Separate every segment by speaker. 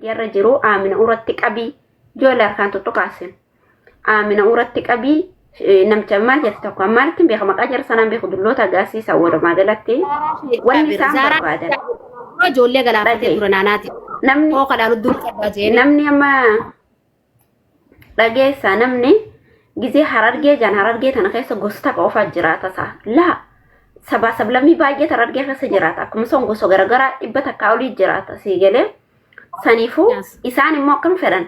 Speaker 1: Miidiyaarra jiru Aamina uratti qabii ijoollee harkaan tuttuqaasin. Aamina uratti qabii namicha maal jette tokko maalitti beeka maqaa jara sanaan beeku dulloota gaasiisa walumaa galatti wanni isaan barbaadan.
Speaker 2: Ijoollee galaafatee
Speaker 1: Dhaga'i.
Speaker 2: ture naanaati.
Speaker 1: Namni
Speaker 2: Koo kadhaan udduu qabdaa jeeni.
Speaker 1: Namni amma dhageessa, namni gizee Harargee jaan Harargee tana keessa gosa takka qofa jiraata isaa laa sabaa sablammii baay'ee Harargee keessa jiraata, akkuma son gosa garaagaraa 100 olii jiraata, sii galee? Saniifuu isaan immoo akkam fedhan?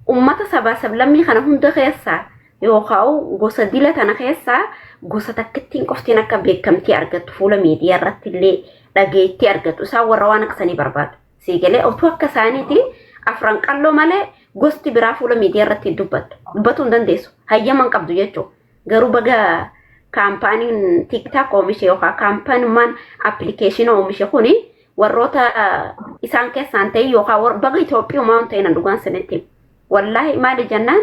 Speaker 1: Ummata sabaa sablammii kana hunda keessaa yookaan gosa dila tana keessaa gosa takkittiin qoftiin akka beekamtii argattu, fuula miidiyaa irratti illee dhageettii argattu isaan warra waan akkasanii barbaadu. Sii galee? Otuu akka isaaniiti Afran Qalloo malee gosti biraa fuula miidiyaa irratti dubbattu. Dubbatuu hin dandeessu. Hayyama hin qabdu jechuudha. Garuu baga kaampaaniin TikTok oomishe yookaan kaampaanummaan appilikeeshina oomishe kuni warroota isaan keessaan ta'e yookaan baga Itoophiyumaa hin ta'in, dhugaan sanitti. Wallaahi maali jennaan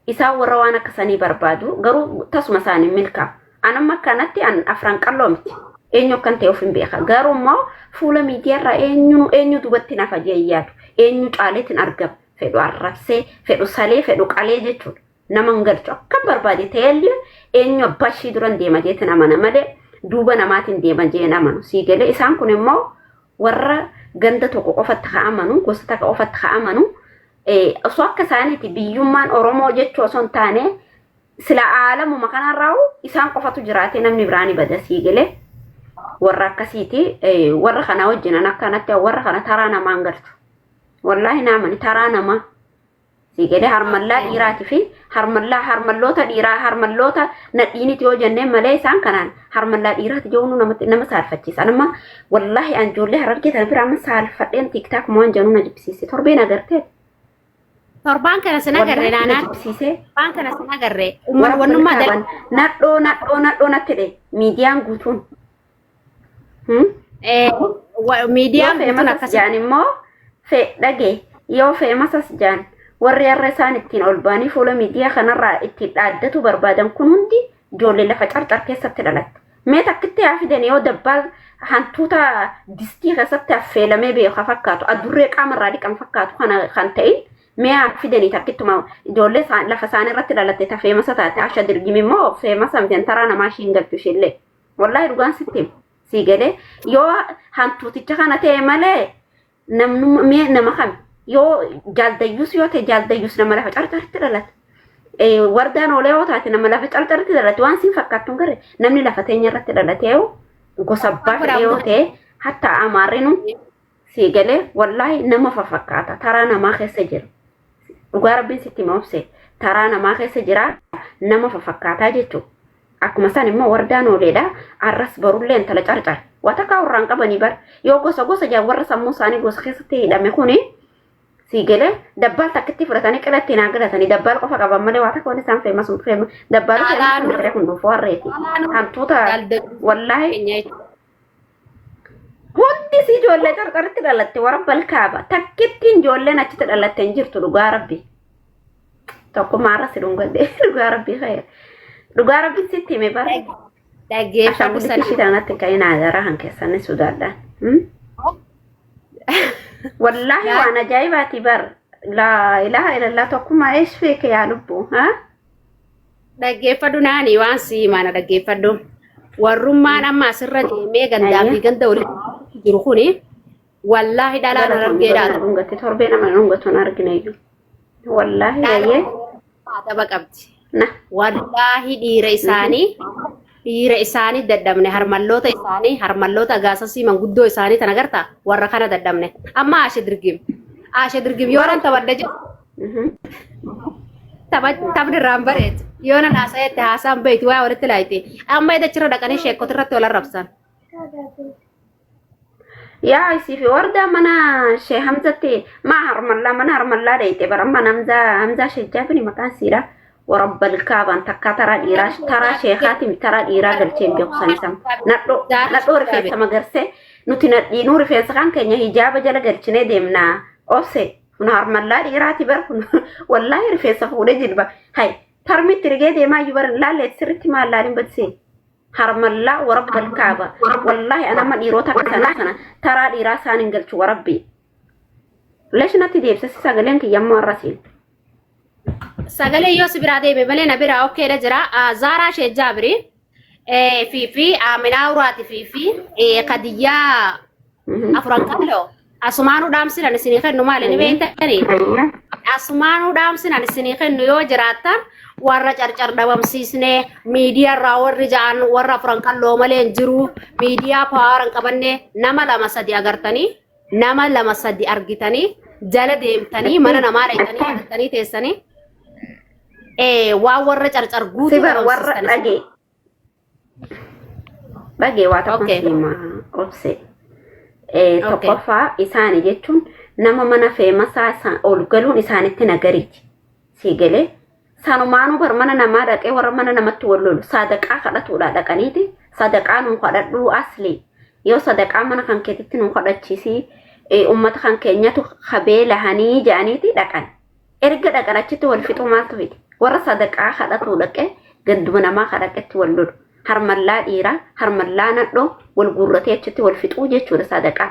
Speaker 1: isaan warra waan akkasanii barbaadu, garuu tasuma isaanii milkaa'u. Anamma akkanatti an Afran Qalloo miti. Eenyu akkan ta'e of hin beeka. Garuu immoo fuula miidiyaarraa eenyu eenyu duubatti nafa jee yaadu. Eenyu caaleetiin argama. Fedhu arrabsee, fedhu salee, fedhu qalee jechuudha. Nama hin galchu. Akka barbaade ta'ellee eenyu abbaa ishii duran deema jeetiin amana malee duuba namaatiin deema jeen amanu. Sii galee? Isaan kun immoo warra ganda tokko qofatti haa amanu, gosa takka qofatti haa amanu. Osoo akka isaaniiti biyyummaan Oromoo jechuu osoo hin taane sila aalamuma kanarraa isaan qofatu jiraate namni biraa ni bada, sii galee? Warra akkasiiti. Warra kana wajjin akkanatti warra kana taraa namaan galchu. Wallaahi naamani taraa namaa. Sii galee? Harmallaa dhiiraatii fi harmallaa harmalloota dhiiraa, harmalloota nadhiiniti yoo jenneen malee isaan kanaan harmallaa dhiiraati jechuun namatti nama saalfachiisa. Nama wallaahi an ijoollee Harargee tana bira amma saalfadheen TikTok waan jennu na jibbisiise. Torbeen agartee.
Speaker 2: Torbaan kana sin agarre
Speaker 1: Wallaahi na
Speaker 2: naanaa.
Speaker 1: jibbisiise.
Speaker 2: Torbaan kana sin agarre.
Speaker 1: Warra
Speaker 2: Wannummaa
Speaker 1: kaaban nadhoo nadhoo nadhoo natti dhe miidiyaan guutuun. Yoo
Speaker 2: Miidiyaan guutuun
Speaker 1: feemasas
Speaker 2: akkasii.
Speaker 1: jaan immoo fe dhage, yoo feemasas jaan warri har'a isaan ittiin ol ba'anii fuula miidiyaa kanarraa ittiin dhaaddatu barbaadan kun hundi ijoollee lafa Carcar keessatti dhalatte. Mee takkitti haa fidan, yoo dabbaal hantuuta distii keessatti affeelamee beeku fakkaatu, adurree qaamarraa dhiqan fakkaatu kana kan ta'in mee haa fidanii takkittuma ijoollee lafa isaan irratti dhalatte ta famous taate. Asha Dirgim immoo famous miti, taraa namaa ishiin galchu ishiillee. Wallaahi dhugaan sitti hima. Sii galee? Yoo hantuuticha kana ta'e malee namni mee nama kami yoo jaaldayyuus yoo ta'e, jaaldayyuus nama lafa Carcaritti dhalate. Wardaan Oolee yoo taate nama lafa Carcaritti dhalate waan siin fakkaattu hin garre. Namni lafa teenya irratti dhalatee gosa abbaa fedhe yoo ta'e, hatta amaarrinu, sii galee? Wallaahi nama fafakkaata, taraa namaa keessa jira. Dhugaa Rabbiin sitti hima obse, taraa namaa keessa jira, nama fafakkaataa jechuudha. Akkuma san immoo Wardaan Ooleedha. Arras barullee intala Carcar. Waa takkaa warraan qabanii bar. Yoo gosa gosa jaa warra sammuu isaanii gosa keessatti hidhame kuni, sii galee? Dabbaal takkitti fudhatanii qilatti naa galatanii dabbaal qofa qaban malee waa takka wanti isaan famous dabbaalu famous kun kun dhufu warreeti. Hantuuta wallaahi hundi si ijoollee Carcaritti dhalatte warra balkaaba takkittiin ijoolleen achitti dhalatte hin jirtu, dhugaa Rabbi. Tokkummaa irra si dhungadhe, dhugaa Rabbi khayr. Dhugaa Rabbi sitti hime bara.
Speaker 2: Dhaggeeffadhu
Speaker 1: Ashaangullitti
Speaker 2: sana.
Speaker 1: ishii tanatti kan naagaraa kan keessanni sodaadhaan. Wallaahi waan ajaa'ibaati bar. Laa ilaaha illallah, Tokkummaa eesh feeke yaa lubbu. Haa?
Speaker 2: Dhaggeeffadhu naani, waan si himaana dhaggeeffadhu. Warrummaan amma asirra deemee gandaa fi ganda walitti jiru kuni wallaahi dhalaan Harargeedhaa
Speaker 1: Dhungatti torbee nama dhungatu hin argine iyyuu. Wallaahi baay'ee.
Speaker 2: Adaba qabdi.
Speaker 1: Na.
Speaker 2: Wallaahi dhiira isaanii dadhabne, harmalloota isaanii, harmalloota agaasasii manguddoo isaanii tan agartaa, warra kana dadhabne. Amma Ashe Dirgim. Ashe Dirgim yoo nan taphadhe jedhu taphni irraan bareedu. Yoo nan haasa'etti haasaan beektu waa walitti laayite. Amma edachirra dhaqanii sheekota irratti wal arrabsan.
Speaker 1: Yaa isii fi wardaa mana Shee Hamzatti maa harmallaa mana harmallaa dheeyte bara mana Hamzaa, Hamzaa Shee Jaabini maqaan siidha. Warabbal kaabaan takkaa taraa dhiiraa, taraa sheekaatiin taraa dhiiraa galchee hin beeku san isaan. Nadhoo nadhoo rifeensa magarsee nuti nadhiinuu rifeensa kan keenya hijaaba jala galchinee deemnaa. Obse kun harmallaa dhiiraati bar kun, wallaahi rifeensa fuudhee jilba. Hay tarmitti rigee deemaa iyyuu bara laallee sirriitti maal laalin badsee. Harmallaa warabbal kaaba wallaahi anama dhiirota akka sanaa sana taraa dhiiraa isaan hin galchu warabbi. Leesh natti deebisa si sagaleen kiyya ammoo har'a siin.
Speaker 2: Sagalee yoo si biraa deeme malee na biraa okkeedha jira. Zaaraa ishee Jaabiri fi Aminaa Uraati fi Kadiyyaa afuran qalloo asumaanuu dhaamsinan isinii kennu maali ni beektanii? Asumaanuu dhaamsinan isinii kennu yoo jiraattan warra carcar dhabamsiisnee miidiyaa irraa warri ja'an warra afuran qalloo malee hin jiru miidiyaa paawara hin qabanne nama lama sadi agartanii nama lama sadi argitanii jala deemtanii mana namaa dhaqxanii argitanii teessanii waan warra carcar guutuu
Speaker 1: Si bar warra
Speaker 2: dhabamsiistan.
Speaker 1: Dhagee. Dhagee waa tokko siima obse. Tokkoffaa isaani jechuun nama mana feemasaa isaan ol galuun isaanitti nagariiti. Sii galee sanumaanuu bar mana namaa dhaqee warra mana namatti wal lolu sadaqaa kadhatuudha dhaqaniiti sadaqaa nuu kadhadhuu asli yoo sadaqaa mana kan keetitti nuu kadhachiisii ummata kan keenyatu kabee lahanii jedhaniiti dhaqan. Erga dhaqan achitti wal fixuu maaltu fide? Warra sadaqaa kadhatuu dhaqee ganduma namaa kadhaqetti wal lolu. Harmallaa dhiiraa, harmallaa nadhoo wal guurratee achitti wal fixuu jechuudha sadaqaa.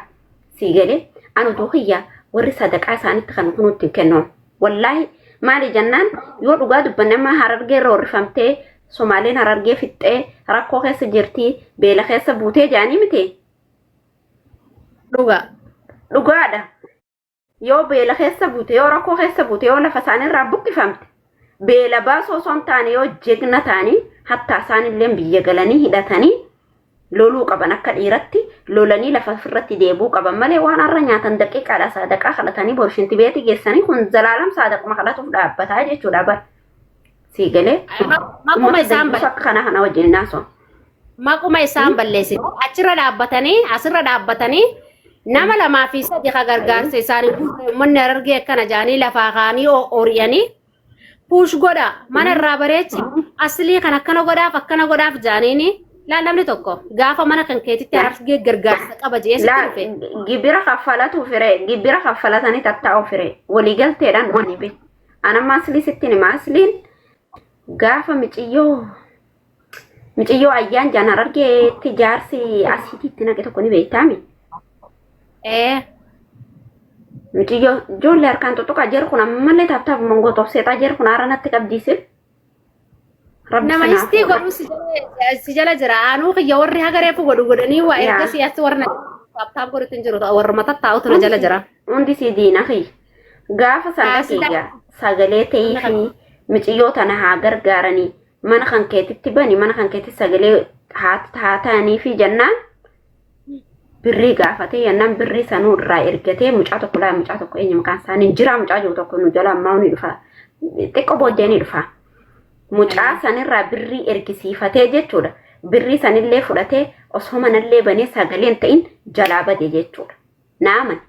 Speaker 1: Sii galee anu utuu kiyyaa warri sadaqaa isaanitti kan kunuutti hin kennuun. Wallaahi maali jennaan yoo dhugaa dubbanne amma Harargee irra horrifamtee Somaaleen Harargee fixxee rakkoo keessa jirtii beela keessa buutee jedhanii miti.
Speaker 2: Dhugaa.
Speaker 1: Dhugaadha. Yoo beela keessa buute, yoo rakkoo keessa buute, yoo lafa isaaniirraa buqqifamte, beela baasoo osoo hin taane yoo jegna ta'anii hattaa isaanillee biyya galanii hidhatanii loluu qaban akka dhiiratti lolanii lafa ofirratti deebuu qaban malee waan har'a nyaatan daqiiqaadha saadaqaa kadhatanii borshinti beetii geessanii kun zalaalam saadaquma kadhatuuf dhaabbataa jechuudha bar. Sii galee
Speaker 2: Maquma
Speaker 1: uummata
Speaker 2: isaan
Speaker 1: daggusu akka kana kana wajjin naasoo.
Speaker 2: Maquma isaan balleessite. Achirra dhaabbatanii asirra dhaabbatanii nama lamaa fi sadi ka gargaarsa isaanii guute uummanni Harargee akkana jaanii lafaa kaanii ori'anii puush godha mana irraa bareechi aslii kan akkana godhaaf akkana godhaaf jaaniini laal namni tokko gaafa mana kan keetitti Harargee gargaarsa qaba jee sitti
Speaker 1: Laa
Speaker 2: dhufe.
Speaker 1: Gibira kaffalatu fire gibira kaffalatanii tattaa'u fire waliigalteedhaan dhufanii be. Anamma aslii sittiin hima asliin gaafa miciyyoo miciyyoo ayyaan jaan Harargeetti jaarsi asiitiitti naqe tokko ni beektaami.
Speaker 2: Ee.
Speaker 1: Miciyyoo ijoollee harkaan tuttuqaa jiru kun ammallee taaptaaf mongoo tofseexaa jiru kun haara natti qabdiisin. Rabbi
Speaker 2: Nama
Speaker 1: sanaaf
Speaker 2: histii
Speaker 1: godha.
Speaker 2: godhuu si jala jira. Anuu kiyya warri haga reefu godhu godhanii waa erga si'aatti warra taaptaaf godhutti hin jiru. Warra matattaa'utu na jala jira.
Speaker 1: Hundi si diina kiyya. Gaafa san
Speaker 2: Kaasii
Speaker 1: dhaqeeyya sagalee ta'ii fi miciyyoo tana haa gargaaranii mana kan keetitti bani mana kan keetitti sagalee haa ta'anii fi jennaan birrii gaafatee jennaan birrii sanuu irraa ergatee mucaa tokko laa mucaa tokko eenyu maqaan isaanii jira mucaa jiru tokko nu jala ammaa ni dhufa xiqqoo booddee ni dhufa. Mucaa sanirraa birrii ergisiifatee jechuudha. Birrii sanillee fudhatee osoo manallee banee sagaleen ta'in jalaa bade jechuudha. Naaman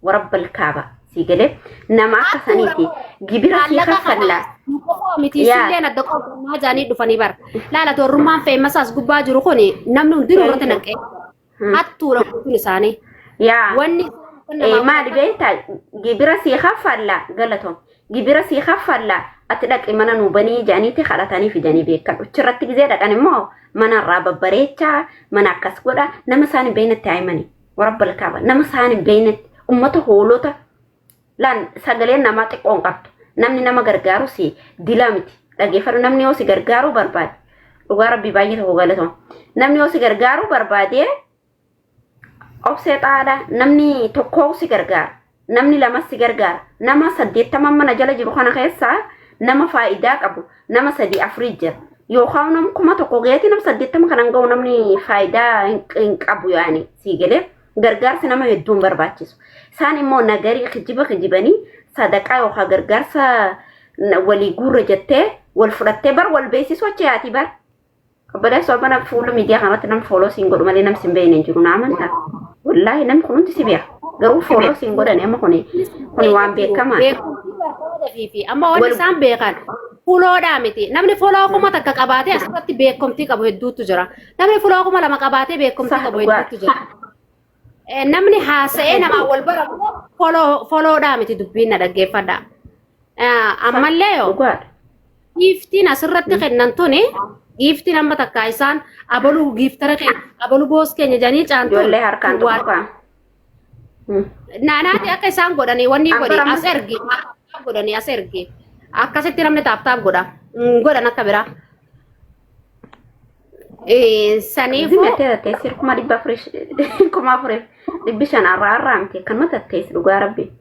Speaker 1: warabbal kaaba sii galee nama akka saniiti gibira sii
Speaker 2: Maallaqa
Speaker 1: kaffallaa.
Speaker 2: kana qofa miti
Speaker 1: Yaa.
Speaker 2: isilleen adda qofa jaanii dhufanii bara. Laala toorrummaan feemasaas gubbaa jiru kun namni hundinuu irratti naqee hattuudha guutuun isaanii.
Speaker 1: Yaa.
Speaker 2: Wanni
Speaker 1: Maali beektaa gibira sii kaffallaa galatoom gibira sii kaffallaa ati dhaqi mana nuu banii jedhaniiti kadhatanii fidanii beekan achirratti gizee dhaqan immoo mana irraa babbareechaa mana akkas godha nama isaan hin beeknetti haa himanii warabbal kaaba nama isaan hin beeknetti ummata hoolota laan sagaleen namaa xiqqoo hin qabdu namni nama gargaaru si dila miti dhageeffadhu namni yoo si gargaaruu barbaade dhugaa rabbii baay'ee tokko galatoom namni yoo si gargaaruu barbaade obsee xaadha namni tokkoo si gargaara namni lamas si gargaara nama 80 mana jala jiru kana keessaa nama faayidaa qabu nama sadii afurii jira yookaan nama 1000 geeti nama 80 kanan ga'u namni faayidaa hin qabu yaani sii galee gargaarsi nama hedduun barbaachisu isaan immoo nagarii kijiba kijibanii sadaqaa yookaan gargaarsa walii guurra jettee wal fudhattee bar wal beeksisu achi yaati bar Obboleessa mana fuula miidiyaa kanarratti nama follow siin godhu malee namni sin beekne hin jiru na amantaa. Wallaahi namni kun hundi si beeka. Garuu follow siin godhani amma kuni kuni waan beekamaa.
Speaker 2: Beekumtii barbaada fi amma wanni isaan beekan fuloodhaa miti. Namni follow 1000 qabaatee asirratti beekumtii qabu hedduutu jira. Namni follow 2000 qabaatee beekumtii
Speaker 1: Sah
Speaker 2: qabu
Speaker 1: dhugaa.
Speaker 2: hedduutu jira. Namni haasa'ee namaa wal baramu follow dhaa miti dubbiin na dhaggeeffadha. Ammallee yoo
Speaker 1: Dhugaadha.
Speaker 2: giiftiin asirratti kennan tuni giiftiin amma takka isaan abaluu giiftara keenya abaluu boos keenya jedhanii caantuun
Speaker 1: Ijoollee harkaan
Speaker 2: waan
Speaker 1: tuttuqaa.
Speaker 2: Naanaati akka isaan godhanii wanni godhi
Speaker 1: Amma
Speaker 2: as ergi godhanii as ergi akkasitti namni taap taap godha godhan akka biraa. Saniifuu
Speaker 1: Zimettee tatteessi 4,500 har'aa har'aa miti akkanuma tatteessi dhugaa rabbi.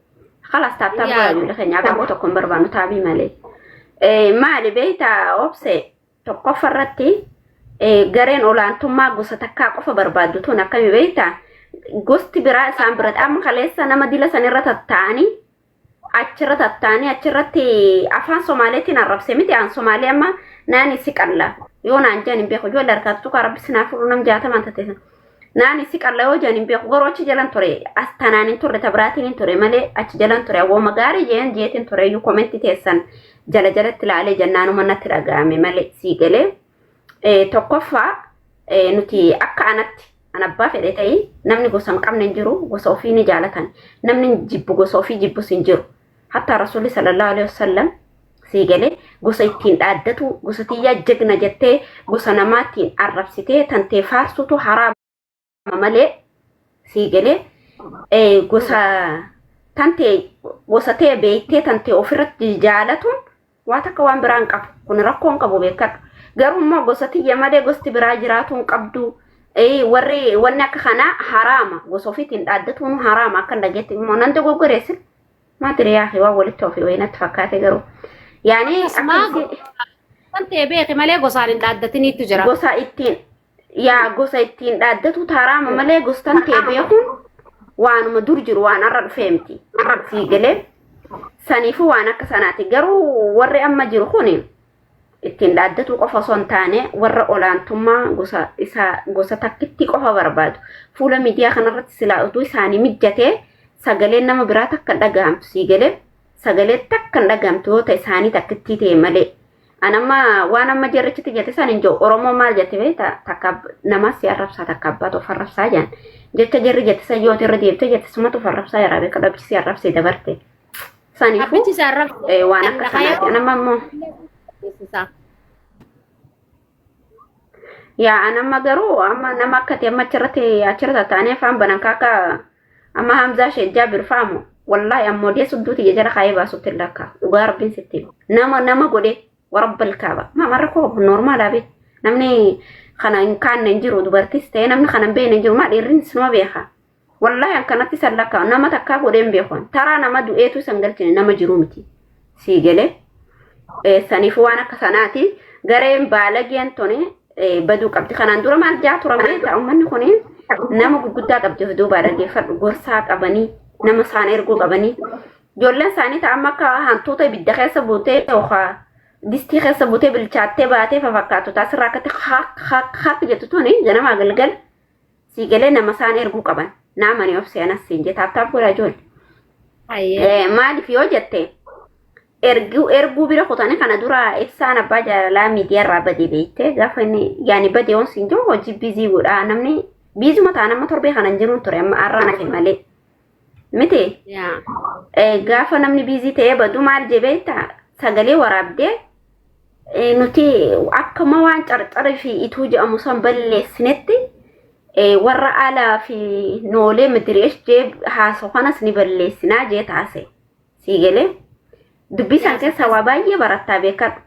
Speaker 1: Khalaas tap tap godhaa ijoollee keenya ababoo tokko hin barbaannu taabii malee. Maali beektaa obse tokkoffaa irratti gareen olaantummaa gosa takkaa qofa barbaaddu tun akkami beektaa gosti biraa isaan biratti amma kaleessa nama dila sanirra tatta'anii achirra tatta'anii achirratti afaan Somaaleetiin arrabse miti aan Somaalee amma naan isi qalla yoo naan jedhan hin beeku ijoollee harkaatu tuqaa rabbi sinaa fuudhu nam 60 tateessa naan isi qalla yoo jedhan hin beeku garuu achi jalan ture as tanaan hin turre tabiraatiin hin ture malee achi jalan ture awwooma gaarii jeen jeetiin ture iyyuu komentii teessan jala jalatti ilaalee jennaanuma natti dhaga'ame malee sii galee tokkoffaa nuti akka anatti an abbaa fedhe ta'ii namni gosa hin qabne hin jiru gosa ofii ni jaalatan namni jibbu gosa ofii jibbus hin jiru hatta rasuulli sallallahu alaihi wasallam sii galee gosa ittiin dhaaddatu gosa tiyyaa jegna jettee gosa namaattiin arrabsitee tantee faarsutu haraama malee sii galee gosa tantee gosa tee beektee tantee ofirratti jaalatuun waa takka waan biraa hin qabu kun rakkoo hin qabu beekadhu garuu immoo gosa tiyya malee gosti biraa jiraatu hin qabdu warri wanni akka kanaa haraama gosa ofiitiin dhaaddatuun haraama akka hin dhageetti immoo nan dogoggoreessin maatiri yaa waan walitti ofii wayii natti fakkaate garuu yaani
Speaker 2: Akkasuma
Speaker 1: akka
Speaker 2: kan ta'e beeki malee gosaan hin dhaaddatiniitu jira.
Speaker 1: Gosa ittiin yaa gosa ittiin dhaaddatu haraama malee gostan ta'e beekuun waanuma dur jiru waan har'a dhufee miti sii galee saniifuu waan akka sanaati garuu warri amma jiru kun ittiin dhaaddatu qofa osoo hin taane warra olaantummaa gosa isaa gosa takkitti qofa barbaadu fuula miidiyaa kanarratti silaa utuu isaanii mijjatee sagaleen nama biraa takka hin dhagahamtu sii galee sagalee takka hin dhagahamtu yoo ta'e isaanii takkittii ta'e malee. An amma waan amma jarrichitti jette san hin jiru Oromoo maal jette beektaa takka namas si arrabsaa takka abbaatu of arrabsaa jedhan jecha jarri jette san yoo irra deebite jette sumatu of arrabsaa jira beeka dhabchi si arrabsee dabarte. Saniifuu
Speaker 2: Abbichi isaa arrabsee
Speaker 1: waan akka sanaati an amma immoo yaa an amma garuu amma nama akkati amma achirratti achirra tattaanii afaan banan kaaka amma Hamzaa Sheek Jaabir faamu wallaahi ammoo dee sudduuti jala kaayee baasutti hin lakkaa dhugaa rabbiin sitti nama nama godhe warabbal kaaba maamarra koo noormaal abe namni kana hin kaanne hin jiru dubartis ta'e namni kana hin beekne hin jiru maa dhiirri sinuma beeka wallaahi akkanatti san lakkaa nama takkaa godhee hin beeku taraa nama du'eetu isan galchine nama jiru miti sii galee saniif waan akka sanaati gareen baalageen tuni baduu qabdi kanaan dura maal jaa turan beektaa uummanni kun nama gurguddaa qabdi of duubaa dhaggeeffadhu gorsaa qabanii nama isaan erguu qabanii ijoolleen isaanii ta'a amma akka hantuuta ibidda keessa buutee yookaan distii keessa buutee bilchaattee baatee fafakkaatu taasirraa akkatti haak haak haak jettu tuni ganamaa galgal sii galee nama isaan erguu qaban naamanii of seenas siin jee tap tap godhaa ijoollee. Maaliif yoo jette erguu erguu bira kutanii kana dura ibsaan abbaa jaalalaa miidiyaa irraa badee beekte gaafa inni yaani badee yoon siin jiru hojii biizii godhaa namni biizuma ta'a nama torbee kana hin jiruun ture amma har'a nafe malee miti gaafa namni biizii ta'ee badu maal jee beekta sagalee waraabdee nuti akkuma waan carcaree fi ituu jedhamu san balleessinetti warra alaa fi noolee madireesh jee haasoo kanas ni balleessinaa jee taase sii galee dubbii san keessaa waa baay'ee barattaa beekadhu.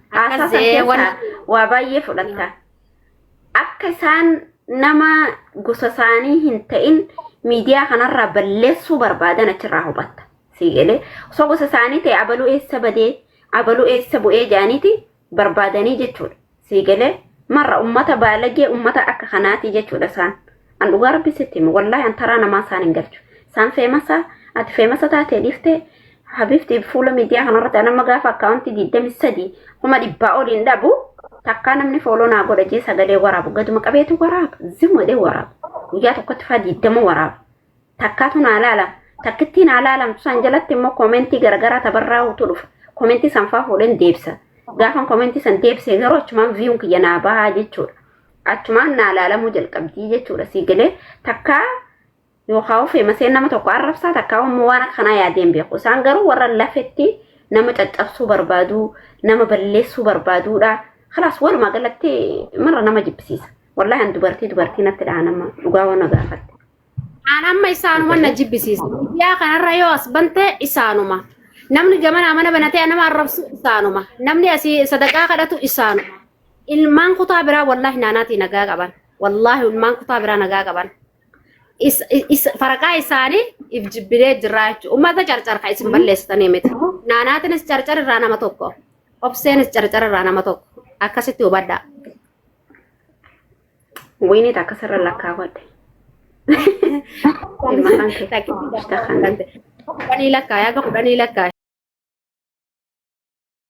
Speaker 1: Haasaa san keessaa waa baay'ee fudhatta. Akka isaan nama gosa isaanii hin ta'in miidiyaa kanarraa balleessuu barbaadan achirraa hubatta. Sii galee osoo gosa isaanii ta'e abaluu eessa badee abaluu eessa bu'ee jedhaniiti barbaadanii jechuudha. Sii galee marra ummata baalagee ummata akka kanaati jechuudha isaan. An dhugaa rabbi sitti hima wallaahi an taraa namaa isaan hin galchu. Isaan feemasa ati feemasa taatee dhiiftee habifti fuula miidiyaa kanarratti an amma gaafa akkaawuntii 23 100,000 oliin dhabu takkaa namni follow naa godha jee sagalee waraabu gaduma qabeetu waraaba zimu jedhee waraaba guyyaa tokkotti faa 20 waraaba takkaatu naa laala takkittii naa laalamtu san jalatti immoo koomentii garagaraa tabarraa'utu dhufa koomentii san faa fuudheen deebisa gaafan koomentii san deebisee garuu achumaan viyuun kiyya naa bahaa jechuudha achumaan naa laalamuu jalqabdii jechuudha sii galee takkaa yookaan feemaseen nama tokko arrabsaa takkaa immoo waan akkanaa yaadeen beeku isaan garuu warra lafetti nama caccabsuu barbaaduu nama balleessuu barbaaduudha kalaas walumaa galatti marra nama jibbisiisa wallaahi an dubartii dubartii natti dhaha nama dhugaa waan gaafatte.
Speaker 2: Aan amma isaanuma na jibbisiisa. Miidiyaa kanarra yoo as bante isaanuma. Namni gamanaa mana banatee nama arrabsu isaanuma. Namni asii sadaqaa kadhatu isaanuma. Ilmaan kutaa biraa wallaahi naanaatii nagaa qaban. Wallaahi ilmaan kutaa biraa nagaa qaban. Is, is, faraqaa isaanii if jibbinee jirraa jechuudha. Uummata carcar kan isin balleessitanii miti. Naanaatiinis carcar irraa nama tokko. Obseenis carcar irraa nama tokko. Akkasitti hubadhaa.
Speaker 1: Wayinii takka sirra lakkaawwadhe. Maqaan kee.
Speaker 2: 10 lakkaa'e, haga 10 lakkaa'e.